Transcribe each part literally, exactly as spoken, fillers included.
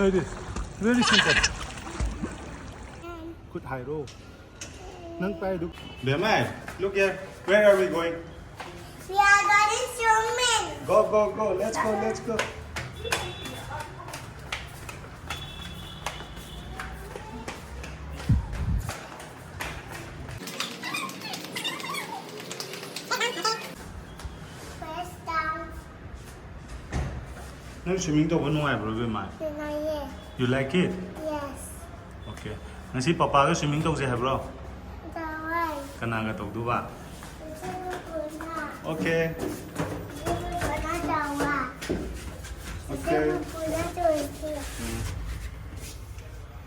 Very, very simple. ꯈꯨꯠ ꯍꯥꯏꯔꯣ꯫ ꯅꯪ ꯄꯥꯏꯗꯨ꯫ ꯕꯦꯝꯃꯥꯏ, look here. Where are we going? We are going swimming. Go, go, go. Let's go, let's go. First down. ꯅꯪ swimming ꯇꯧꯕ ꯅꯨꯡꯉꯥꯏꯕ꯭ꯔꯣ, ꯕꯦꯝꯃꯥꯏ? ꯅꯨꯡꯉꯥꯏꯌꯦ꯫ You like it? Yes. Okay. ꯉꯁꯤ ꯄꯄꯥꯒ swimming ꯇꯧꯁꯦ ꯍꯥꯏꯕ꯭ꯔꯣ? ꯇꯧꯋꯦ꯫ ꯀꯅꯥꯒ ꯇꯧꯗꯨꯕ? ꯏꯆꯦ ꯄꯨꯄꯨꯅ꯫ Okay. ꯏꯆꯦ ꯄꯨꯄꯨꯅ ꯇꯧꯋꯦ꯫ Okay. ꯏꯆꯦ ꯄꯨꯄꯨꯅ ꯇꯧꯔꯤꯁꯦ꯫ ꯎꯝ꯫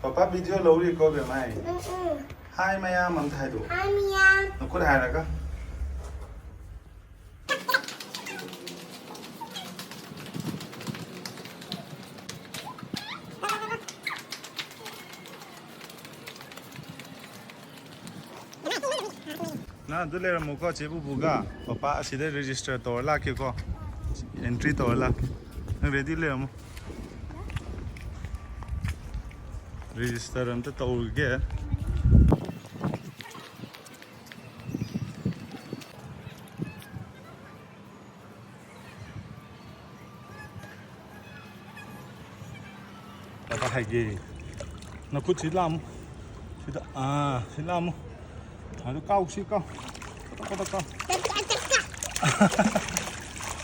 ꯄꯄꯥ video ꯂꯧꯔꯤꯀꯣ, ꯕꯦꯝꯃꯥꯏ꯫ ꯎꯝ, ꯎꯝ꯫ Hi ꯃꯌꯥꯝ ꯑꯝꯇ ꯍꯥꯏꯗꯣꯛꯑꯣ꯫ Hi ꯃꯌꯥꯝ꯫ ꯅꯈꯨꯠ ꯍꯥꯏꯔꯒ꯫ ꯅꯪ ꯑꯗꯨ ꯂꯩꯔꯝꯃꯨꯀꯣ, ꯆꯦ ꯕꯨꯕꯨꯒ ꯄꯄꯥ ꯑꯁꯤꯗ register ꯇꯧꯔ ꯂꯥꯛꯀꯦꯀꯣ, entry ꯇꯧꯔ ꯂꯥꯛꯀꯦ꯫ ꯅꯪ ready ꯂꯩꯔꯝꯃꯣ, register ꯑꯝꯇ ꯇꯧꯔꯨꯒꯦ꯫ ꯄꯄꯥ ꯍꯥꯏꯒꯦ꯫ ꯅꯈꯨꯠꯁꯤ ꯂꯥꯝꯃꯨ꯫ ꯁꯤꯗ, ꯑꯥ, ꯁꯤ ꯂꯥꯝꯃꯨ꯫ ꯑꯗꯨ ꯀꯥꯎ, ꯁꯤ ꯀꯥꯎ꯫ ꯀꯥꯎ, ꯀꯥꯎ, ꯀꯥꯎ꯫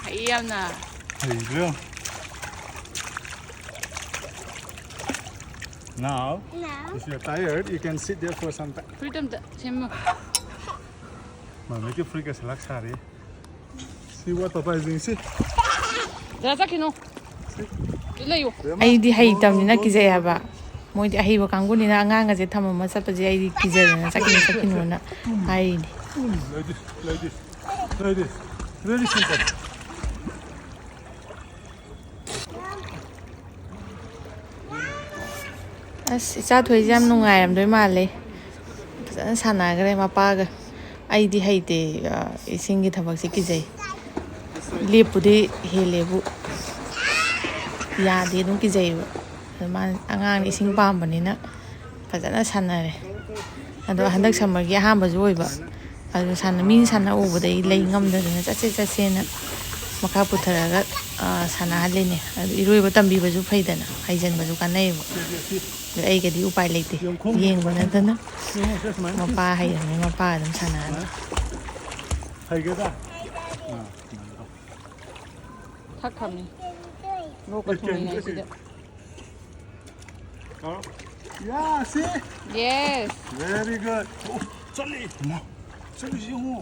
ꯍꯩ ꯌꯥꯝꯅ꯫ ꯍꯩꯕ꯭ꯔꯣ? Now, Now. If you're tired, you can sit there for some time. Freedom ꯗ ꯁꯦꯝꯃꯨ꯫ ꯃꯃꯤꯒꯤ ꯐꯨꯔꯤꯠꯀ ꯁꯦꯂꯥꯛ ꯁꯥꯔꯤ꯫ See what Papa is doing, see? ꯗꯗꯥ ꯆꯠꯈꯤꯅꯨ꯫ ꯁꯤ ꯂꯩꯌꯨ꯫ ꯑꯩꯗꯤ ꯍꯩꯇꯕꯅꯤꯅ ꯀꯤꯖꯩ ꯍꯥꯏꯕ꯫ ꯃꯣꯏꯗꯤ ꯑꯍꯩꯕ ꯀꯥꯡꯕꯨꯅꯤꯅ ꯑꯉꯥꯡꯒꯁꯦ ꯊꯝꯃꯝꯃ ꯆꯠꯄꯁꯦ ꯑꯩꯗꯤ ꯀꯤꯖꯗꯅ ꯆꯠꯈꯤꯅꯨ, ꯆꯠꯈꯤꯅꯨꯅ ꯍꯥꯏꯔꯤꯅꯤ꯫ ꯎꯝ, like this, like this, like this. Very simple. ꯑꯁ, ꯏꯆꯥ ꯊꯣꯏꯁꯦ ꯌꯥꯝ ꯅꯨꯡꯉꯥꯏꯔꯝꯗꯣꯏ ꯃꯥꯜꯂꯦ꯫ ꯐꯖꯅ ꯁꯥꯟꯅꯈ꯭ꯔꯦ ꯃꯄꯥꯒ꯫ ꯑꯩꯗꯤ ꯍꯩꯇꯦ, ꯑ, ꯏꯁꯤꯡꯒꯤ ꯊꯕꯛꯁꯦ ꯀꯤꯖꯩ꯫ ꯂꯦꯞꯄꯨꯗꯤ ꯍꯦꯜꯂꯦꯕꯨ, ꯌꯥꯗꯦ, ꯑꯗꯨꯝ ꯀꯤꯖꯩꯌꯦꯕ꯫ ꯑꯗꯣ ꯃꯥ ꯑꯉꯥꯡꯅ ꯏꯁꯤꯡ ꯄꯥꯝꯕꯅꯤꯅ ꯐꯖꯅ ꯁꯥꯟꯅꯔꯦ꯫ ꯑꯗꯣ ꯍꯟꯗꯛ ꯁꯝꯃꯔꯒꯤ ꯑꯍꯥꯟꯕꯁꯨ ꯑꯣꯏꯕ, ꯑꯗꯨ ꯁꯥꯟꯅ ꯃꯤꯅ ꯁꯥꯟꯅ ꯎꯕꯗ ꯑꯩ ꯂꯩ ꯉꯝꯗꯗꯅ ꯆꯠꯁꯦ ꯆꯠꯁꯦꯅ ꯃꯈꯥ ꯄꯨꯊꯔꯒ ꯁꯥꯟꯅꯍꯜꯂꯤꯅꯦ꯫ ꯑꯗꯨ ꯏꯔꯣꯏꯕ ꯇꯝꯕꯤꯕꯁꯨ ꯐꯩꯗꯅ, ꯍꯩꯖꯤꯟꯕꯁꯨ ꯀꯥꯟꯅꯩꯌꯦꯕ꯫ ꯑꯗꯨ ꯑꯩꯒꯗꯤ ꯎꯄꯥꯏ ꯂꯩꯇꯦ, ꯌꯦꯡꯕ ꯅꯠꯇꯅ꯫ ꯃꯄꯥ ꯍꯩꯔꯕꯅꯤꯅ ꯃꯄꯥ ꯑꯗꯨꯝ ꯁꯥꯟꯅꯍꯜꯂꯦ꯫ ꯍꯩꯒꯗ꯭ꯔꯥ? ꯊꯛꯈ꯭ꯔꯕꯅꯤ꯫ ꯂꯣꯛꯀ ꯊꯨꯡꯉꯤꯉꯩꯁꯤꯗ꯫ ꯌꯥ, ꯁꯤ꯫ Yes. Very good. ꯑꯣ, ꯆꯠꯂꯤ꯫ ꯏꯃꯥ, ꯆꯠꯂꯤꯁꯤ ꯌꯦꯡꯉꯣ꯫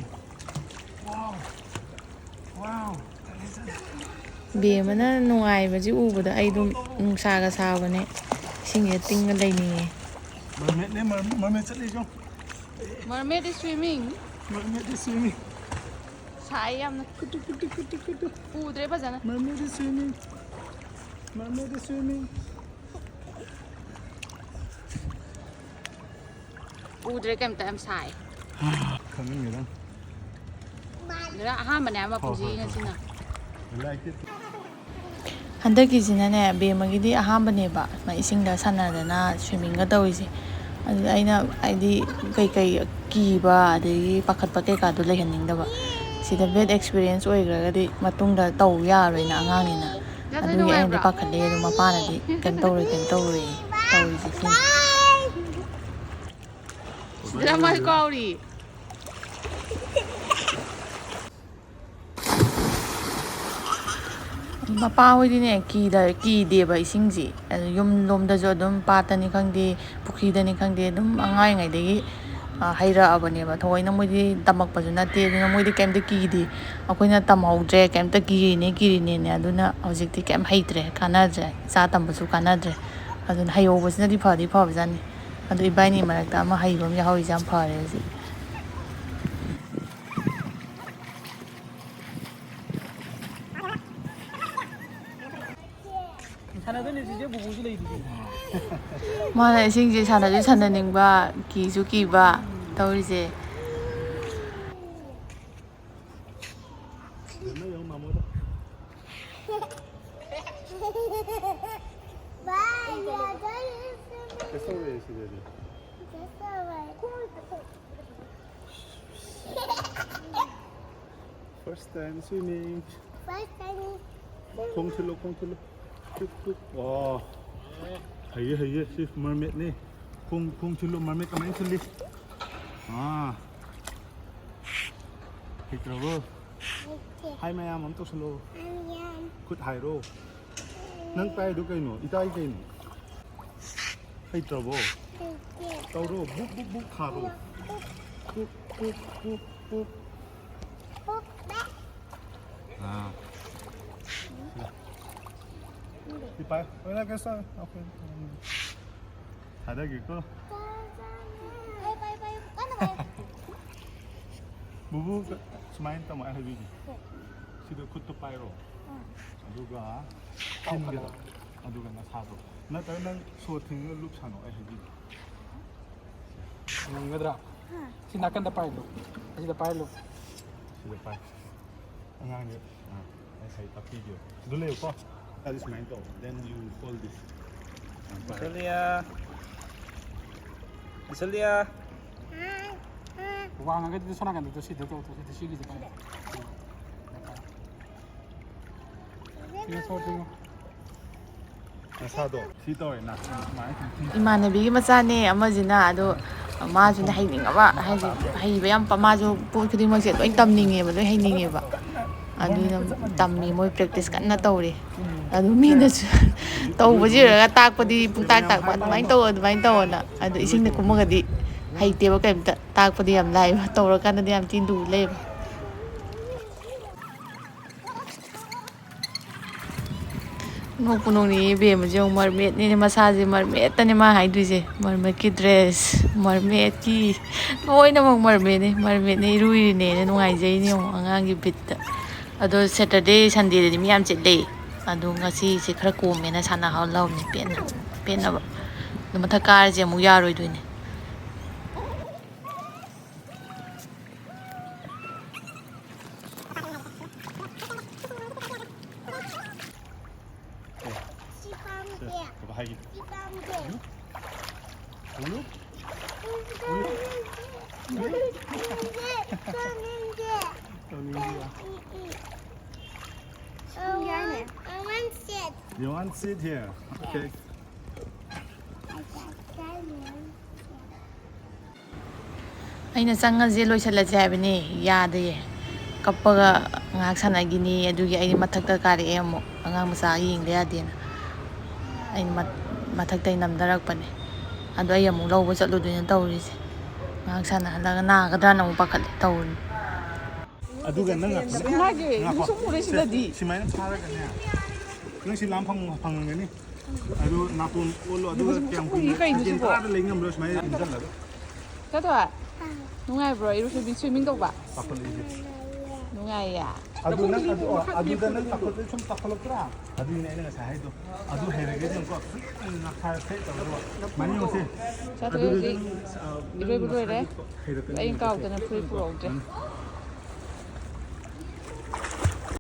Wow. Wow. ꯕꯦꯝꯃꯅ ꯅꯨꯡꯉꯥꯏꯕꯁꯤ ꯎꯕꯗ ꯑꯩ ꯑꯗꯨꯝ ꯅꯨꯡꯁꯥꯒ ꯁꯥꯕꯅꯦ, ꯏꯁꯤꯡꯁꯦ ꯇꯤꯡꯉ ꯂꯩꯅꯤꯡꯉꯦ꯫ Mermaidꯅꯦ, mer-, mermaid ꯆꯠꯂꯤꯁꯤ ꯌꯦꯡꯉꯣ꯫ Mermaid is swimming. Mermaid is swimming. ꯁꯥꯏ ꯌꯥꯝꯅ꯫ ꯀꯨꯇꯨ, ꯀꯨꯇꯨ, ꯀꯨꯇꯨ, ꯀꯨꯇꯨ꯫ ꯎꯗ꯭ꯔꯦ ꯐꯖꯅ꯫ Mermaid is swimming. Mermaid is swimming. ꯎꯗ꯭ꯔꯦ ꯀꯩꯝꯇ, ꯌꯥꯝ ꯁꯥꯏ꯫ ꯈꯪꯉꯝꯃꯦꯗ꯫ ꯑꯗꯨꯅ ꯑꯍꯥꯟꯕꯅꯦ ꯍꯥꯏꯕ ꯍꯣꯏ, ꯃꯄꯨꯟꯁꯤ ꯍꯣꯏ, ꯍꯣꯏ꯫ ꯉꯁꯤꯅ꯫ I like it. ꯍꯟꯗꯛꯀꯤꯁꯤꯅꯅꯦ, ꯕꯦꯝꯃꯒꯤꯗꯤ ꯑꯍꯥꯟꯕꯅꯦꯕ ꯁꯨꯃꯥꯏꯅ ꯏꯁꯤꯡꯗ ꯁꯥꯟꯅꯗꯅ ꯁ꯭ꯋꯤꯝꯃꯤꯡꯒ ꯇꯧꯔꯤꯁꯦ꯫ ꯑꯗꯨꯗ ꯑꯩꯅ ꯍꯥꯏꯗꯤ ꯀꯩꯀꯩ ꯀꯤꯕ ꯑꯗꯒꯤ ꯄꯥꯈꯠꯄ ꯀꯩꯀꯥꯗꯣ ꯂꯩꯍꯟꯅꯤꯡꯗꯕ꯫ ꯁꯤꯗ bad experience ꯑꯣꯏꯈ꯭ꯔꯒꯗꯤ ꯃꯇꯨꯡꯗ ꯇꯧ ꯌꯥꯔꯣꯏꯅ ꯑꯉꯥꯡꯅꯤꯅ꯫ ꯅꯪ ꯑꯗꯨꯒꯤ ꯑꯩꯅꯗꯤ ꯅꯨꯡꯉꯥꯏꯕ꯭ꯔꯣ? ꯄꯥꯈꯠꯂꯦ, ꯑꯗꯣ ꯃꯄꯥꯅꯗꯤ ꯀꯩꯝ ꯇꯧꯔꯣꯏ, ꯀꯩꯝ ꯇꯧꯔꯣꯏ ꯇꯧꯔꯤꯁꯦ ꯁꯤꯅꯤ꯫ ꯁꯤꯗ ꯃꯥꯏ ꯀꯥꯎꯔꯤ꯫ ꯃꯄꯥ ꯍꯣꯏꯗꯤꯅꯦ, ꯀꯤꯗ-, ꯀꯤꯗꯦꯕ ꯏꯁꯤꯡꯁꯤ꯫ ꯑꯗꯨ ꯌꯨꯝ ꯂꯣꯝꯗꯁꯨ ꯑꯗꯨꯝ ꯄꯥꯠꯇꯅꯤ ꯈꯪꯗꯦ, ꯄꯨꯈ꯭ꯔꯤꯗꯅꯤ ꯈꯪꯗꯦ, ꯑꯗꯨꯝ ꯑꯉꯥꯡ ꯑꯣꯏꯔꯤꯉꯩꯗꯒꯤ, ꯑ, ꯍꯩꯔꯛꯑꯕꯅꯦꯕ꯫ ꯊꯑꯣꯏꯅ ꯃꯣꯏꯗꯤ ꯇꯝꯃꯛꯄꯁꯨ ꯅꯠꯇꯦ, ꯑꯗꯨꯅ ꯃꯣꯏꯗꯤ ꯀꯩꯝꯇ ꯀꯤꯗꯦ꯫ ꯑꯩꯈꯣꯏꯅ ꯇꯝꯍꯧꯗ꯭ꯔꯦ, ꯀꯩꯝꯇ ꯀꯤꯔꯤꯅꯦ, ꯀꯤꯔꯤꯅꯦꯅꯦ꯫ ꯑꯗꯨꯅ ꯍꯧꯖꯤꯛꯇꯤ ꯀꯩꯝ ꯍꯩꯇ꯭ꯔꯦ, ꯀꯥꯟꯅꯗ꯭ꯔꯦ, ꯏꯆꯥ ꯇꯝꯕꯁꯨ ꯀꯥꯟꯅꯗ꯭ꯔꯦ꯫ ꯑꯗꯨꯅ ꯍꯩꯍꯧꯕꯁꯤꯅꯗꯤ ꯐꯗꯤ ꯐꯕꯖꯥꯠꯅꯤ꯫ ꯑꯗꯨ ꯏꯕꯥꯏꯅꯤ ꯃꯔꯛꯇ ꯑꯃ ꯍꯩꯕ ꯑꯃ ꯌꯥꯎꯍꯧꯔꯤꯁꯦ ꯌꯥꯝ ꯐꯔꯦ ꯍꯧꯖꯤꯛ꯫ ꯁꯥꯟꯅꯗꯣꯏꯅꯦ ꯆꯤꯆꯦ, ꯕꯨꯕꯨꯁꯨ ꯂꯩꯗꯨꯗꯤ꯫ ꯃꯥꯅ ꯏꯁꯤꯡꯁꯦ ꯁꯥꯟꯅꯁꯨ ꯁꯥꯟꯅꯅꯤꯡꯕ, ꯀꯤꯁꯨ ꯀꯤꯕ ꯇꯧꯔꯤꯁꯦ꯫ ꯕꯦꯝꯃ ꯌꯦꯡꯉꯨ ꯃꯥꯃꯣꯗ꯫ ꯀꯩꯁꯨ ꯇꯧꯔꯣꯏꯌꯦ ꯁꯤꯗꯗꯤ꯫ Just alright. First time swimming. First time. ꯈꯣꯡ ꯊꯤꯜꯂꯣ, ꯈꯣꯡ ꯊꯤꯜꯂꯣ꯫ ꯇꯨꯛ, ꯇꯨꯛ꯫ ꯋꯥ꯫ ꯍꯩꯌꯦ, ꯍꯩꯌꯦ꯫ ꯁꯤ mermaidꯅꯦ꯫ ꯈꯣꯡ, ꯈꯣꯡ ꯊꯤꯜꯂꯣ, mermaid ꯀꯃꯥꯏꯅ ꯊꯤꯜꯂꯤ? ꯑꯥ꯫ ꯍꯩꯇ꯭ꯔꯕꯣ? ꯍꯩꯇꯦ꯫ ꯍꯥꯏ ꯃꯌꯥꯝ ꯑꯃ ꯇꯧꯁꯜꯂꯣ꯫ ꯃꯌꯥꯝ꯫ ꯈꯨꯠ ꯍꯥꯏꯔꯣ꯫ ꯅꯪ ꯄꯥꯏꯗꯣ ꯀꯩꯅꯣ? ꯏꯇꯥꯏ ꯀꯩꯅꯣ? ꯍꯩꯇ꯭ꯔꯕꯣ? ꯍꯩꯇꯦ꯫ ꯇꯧꯔꯣ꯫ ꯕꯨꯛ, ꯕꯨꯛ, ꯕꯨꯛ ꯊꯥꯔꯣ꯫ ꯕꯨꯛ꯫ ꯕꯨꯛ, ꯕꯨꯛ, ꯕꯨꯛ, ꯕꯨꯛ꯫ ꯕꯨꯛ ꯕꯦ꯫ ꯑꯥ꯫ ꯁꯤ ꯄꯥꯏ꯫ ꯑꯣꯏꯅ ꯀꯩꯁꯨ ꯇꯧꯔꯣꯏ꯫ Okay꯫ ꯊꯥꯗꯒꯦꯀꯣ꯫ ꯄꯥꯏ, ꯄꯥꯏ, ꯄꯥꯏ꯫ ꯀꯟꯅ ꯄꯥꯏ꯫ ꯕꯨꯕꯨ, ꯁꯨꯃꯥꯏꯅ ꯇꯝꯃꯣ, ꯑꯩ ꯍꯥꯏꯕꯤꯒꯦ꯫ ꯍꯣꯏ꯫ ꯁꯤꯗ ꯈꯨꯠꯇꯣ ꯄꯥꯏꯔꯣ꯫ ꯑꯥ꯫ ꯑꯗꯨꯒ ꯊꯤꯟꯒꯗꯕ꯫ ꯑꯗꯨꯒ ꯅꯁꯥꯗꯣ꯫ ꯅꯠꯇ꯭ꯔꯒ ꯅꯪ ꯁꯣꯔ ꯊꯤꯡꯉꯒ ꯂꯨꯞ ꯁꯥꯟꯅꯧ, ꯑꯩ ꯍꯥꯏꯕꯤꯒꯦ꯫ ꯉꯝꯒꯗ꯭ꯔꯥ? ꯍꯥ꯫ ꯁꯤ ꯅꯥꯀꯟꯗ ꯄꯥꯏꯔꯣ꯫ ꯑꯁꯤꯗ ꯄꯥꯏꯍꯜꯂꯨ꯫ ꯁꯤꯗ ꯄꯥꯏ꯫ ꯑꯉꯥꯡꯁꯦ, ꯑꯥ, ꯑꯩ ꯁꯥꯏ ꯇꯥꯛꯄꯤꯒꯦ꯫ ꯑꯗꯨ ꯂꯩꯌꯨꯀꯣ꯫ ꯑꯗꯨ ꯁꯨꯃꯥꯏꯅ ꯇꯧ꯫ Then you hold this꯫ ꯑꯥ, ꯄꯥꯏ꯫ ꯏꯁꯣꯂꯤꯌꯥ꯫ ꯏꯁꯣꯂꯤꯌꯥ꯫ ꯋꯥꯡꯉꯒꯗꯤ ꯁꯣꯝ ꯅꯥꯀꯟꯗ ꯁꯤꯗ ꯇꯧ, ꯇꯧ, ꯁꯤꯗ ꯁꯤꯒꯤꯁꯦ ꯄꯥꯏ꯫ ꯁꯤꯗ ꯁꯣꯔ ꯊꯤꯡꯉꯣ꯫ ꯅꯁꯥꯗꯣ ꯁꯤ ꯇꯧꯔꯦ, ꯅꯥ꯫ ꯁꯨꯃꯥꯏꯅ ꯁꯨꯝ ꯊꯤꯡ-꯫ ꯏꯃꯥꯟꯅꯕꯤꯒꯤ ꯃꯆꯥꯅꯦ ꯑꯃꯁꯤꯅ, ꯑꯗꯣ ꯃꯥꯁꯨꯅꯦ ꯍꯩꯅꯤꯡꯉꯕ, ꯍꯥꯏꯗꯤ ꯍꯩꯕ ꯌꯥꯝ ꯄ-, ꯃꯥꯁꯨ ꯄꯣꯠ ꯈꯨꯗꯤꯡꯃꯛꯁꯦ ꯂꯣꯏ ꯇꯝꯅꯤꯡꯉꯦꯕ, ꯂꯣꯏ ꯍꯩꯅꯤꯡꯉꯦꯕ꯫ ꯑꯗꯨꯅ ꯇꯝꯃꯤ, ꯃꯣꯏ practice ꯀꯟꯅ ꯇꯧꯔꯤ꯫ ꯑꯗꯨ ꯃꯤꯅꯁꯨ ꯇꯧꯕꯁꯤ ꯎꯔꯒ ꯇꯥꯛꯄꯗꯤ ꯄꯨꯡꯇꯥꯛ ꯇꯥꯛꯄ, "ꯑꯗꯨꯃꯥꯏꯅ ꯇꯧ, ꯑꯗꯨꯃꯥꯏꯅ ꯇꯧꯑꯣꯅ"꯫ ꯑꯗꯨ ꯏꯁꯤꯡꯗ ꯀꯨꯝꯃꯒꯗꯤ ꯍꯩꯇꯦꯕ ꯀꯩꯝꯇ, ꯇꯥꯛꯄꯗꯤ ꯌꯥꯝ ꯂꯥꯏꯕ, ꯇꯧꯔꯀꯥꯟꯗꯗꯤ ꯌꯥꯝ ꯊꯤꯅ ꯂꯨ ꯂꯩꯌꯦꯕ꯫ ꯅꯣꯛꯄꯨ ꯅꯣꯛꯅꯤꯡꯉꯤ ꯏꯕꯦꯝꯃꯁꯦ, ꯌꯦꯡꯉꯨ, mermaidꯅꯤꯅꯦ, ꯃꯁꯥꯁꯦ mermaidꯇꯅꯦ ꯃꯥ ꯍꯥꯏꯗꯣꯏꯁꯦ꯫ Mermaidꯀꯤ dress, mermaidꯀꯤ ꯂꯣꯏꯅꯃꯛ mermaidꯅꯦ, mermaidꯅꯦ, ꯏꯔꯨꯏꯔꯤꯅꯦꯅ ꯅꯨꯡꯉꯥꯏꯖꯩꯅꯦ, ꯌꯦꯡꯉꯨ, ꯑꯉꯥꯡꯒꯤ bitꯇ꯫ ꯑꯗꯣ Saturday, Sundayꯗꯗꯤ ꯃꯤ ꯌꯥꯝ ꯆꯤꯜꯂꯦ꯫ ꯑꯗꯣ ꯉꯁꯤꯁꯦ ꯈꯔ ꯀꯣꯝꯃꯦꯅ ꯁꯥꯟꯅꯍꯜꯂꯕꯅꯦ, ꯄꯦꯟꯅ, ꯄꯦꯟꯅꯕ꯫ ꯑꯗꯣ ꯃꯊꯛ ꯀꯥꯔꯁꯦ ꯑꯃꯨꯛ ꯌꯥꯔꯣꯏꯗꯣꯏꯅꯦ꯫ ꯁꯤ ꯄꯥꯝꯗꯦ꯫ ꯁꯤ ꯄꯥꯝꯗꯦ꯫ Look. Look. ꯇꯧꯅꯤꯡꯗꯦ꯫ ꯇꯧꯅꯤꯡꯗꯦ꯫ ꯁꯤꯡꯒꯦ ꯍꯥꯏꯅꯦ꯫ I want sit. You want sit here? Okay. ꯑꯩꯅ ꯆꯪꯉꯁꯦ, ꯂꯣꯏꯁꯤꯜꯂꯁꯦ ꯍꯥꯏꯕꯅꯦ, ꯌꯥꯗꯦ꯫ ꯀꯞꯄꯒ ꯉꯥꯏꯍꯥꯛ ꯁꯥꯟꯅꯈꯤꯅꯤ, ꯑꯗꯨꯒꯤ ꯑꯩꯗꯤ ꯃꯊꯛꯇ ꯀꯥꯔꯛꯑꯦ ꯑꯃꯨꯛ, ꯑꯉꯥꯡ ꯃꯆꯥ ꯌꯦꯡꯗ ꯌꯥꯗꯦꯅ꯫ ꯑꯩꯅ ꯃꯠ-, ꯃꯊꯛꯇꯩ ꯅꯝꯊꯔꯛꯄꯅꯦ꯫ ꯑꯗꯣ ꯑꯩ ꯑꯃꯨꯛ ꯂꯧꯕ ꯆꯠꯂꯨꯗꯣꯏꯅ ꯇꯧꯔꯤꯁꯦ꯫ ꯉꯥꯏꯍꯥꯛ ꯁꯥꯟꯅꯍꯜꯂꯒ ꯅꯥꯒꯗ꯭ꯔꯥꯅ ꯑꯃꯨꯛ ꯄꯥꯈꯠꯂꯦ ꯇꯧꯔꯤꯅꯦ꯫ ꯑꯗꯨꯒ ꯅꯪ ꯉꯥꯏꯈꯣ꯫ ꯉꯥꯏꯒꯦ, ꯉꯥꯏꯈꯣ꯫ ꯁꯨꯝ ꯎꯔꯦ ꯁꯤꯗꯗꯤ꯫ ꯁꯤ-, ꯁꯨꯃꯥꯏꯅ ꯐꯥꯔꯒꯅꯦ, ꯅꯪ ꯁꯤ ꯂꯥꯝ ꯐꯪ-, ꯐꯪꯉꯝꯒꯅꯤ꯫ ꯑꯗꯨ ꯅꯥꯇꯣꯟ ꯑꯣꯜꯂꯣ, ꯑꯗꯨꯒ ꯌꯦꯡꯉꯨ, ꯁꯨꯝ ꯀꯌꯥꯝ ꯎꯔꯤ ꯀꯨꯏꯅ ꯀꯩꯅꯣ ꯁꯦꯀꯦꯟ ꯁꯤꯕꯣ? ꯇꯔꯥꯗ ꯂꯩ ꯉꯝꯕ꯭ꯔꯣ ꯁꯨꯃꯥꯏꯅ ꯏꯟꯁꯤꯜꯂꯒ? ꯇꯥꯇꯣ, ꯅꯨꯡꯉꯥꯏꯕ꯭ꯔꯣ ꯏꯔꯨ-, ꯁ꯭ꯋꯤꯝꯃꯤꯡ ꯇꯧꯕ? ꯆꯥꯎꯈꯠꯂꯛꯏꯁꯦ꯫ ꯅꯨꯡꯉꯥꯏꯌꯦ꯫ ꯑꯗꯨ ꯅꯪ, ꯑꯗꯨ, ꯑꯗꯨꯗ ꯅꯪ ꯆꯥꯎꯈꯠꯂꯛꯏ ꯁꯨꯝ ꯆꯥꯎꯈꯠꯂꯛꯇ꯭ꯔꯥ? ꯑꯗꯨꯒꯤꯅꯦ ꯑꯩꯅ ꯉꯁꯥꯏ ꯍꯥꯏꯗꯣ꯫ ꯑꯗꯨ ꯍꯩꯔꯒꯗꯤ ꯑꯃꯨꯛꯀꯣ ꯐ꯭ꯔꯤꯠ ꯑꯣꯏꯅ ꯅꯈꯥꯏꯔ ꯐ꯭ꯔꯤꯠ ꯇꯧꯔꯒ ꯁꯨꯃꯥꯏꯅ ꯌꯦꯡꯉꯨꯁꯦ꯫ ꯆꯥꯇꯣꯛꯑꯦ ꯑꯗꯨꯗ ꯍꯧꯖꯤꯛ꯫ ꯅꯪ, ꯑ, ꯅꯪ ꯏꯔꯣꯏꯕ ꯂꯣꯏꯔꯦ꯫ ꯃꯁꯥꯒꯤ ꯍꯩꯔꯛꯀꯅꯤ ꯑꯩꯅ ꯌꯦꯡꯉꯨꯁꯦ꯫ ꯀꯥꯎꯗꯅ ꯐꯨꯔꯤꯠ ꯄꯨꯔꯛꯍꯧꯗ꯭ꯔꯦ꯫ ꯎꯝ꯫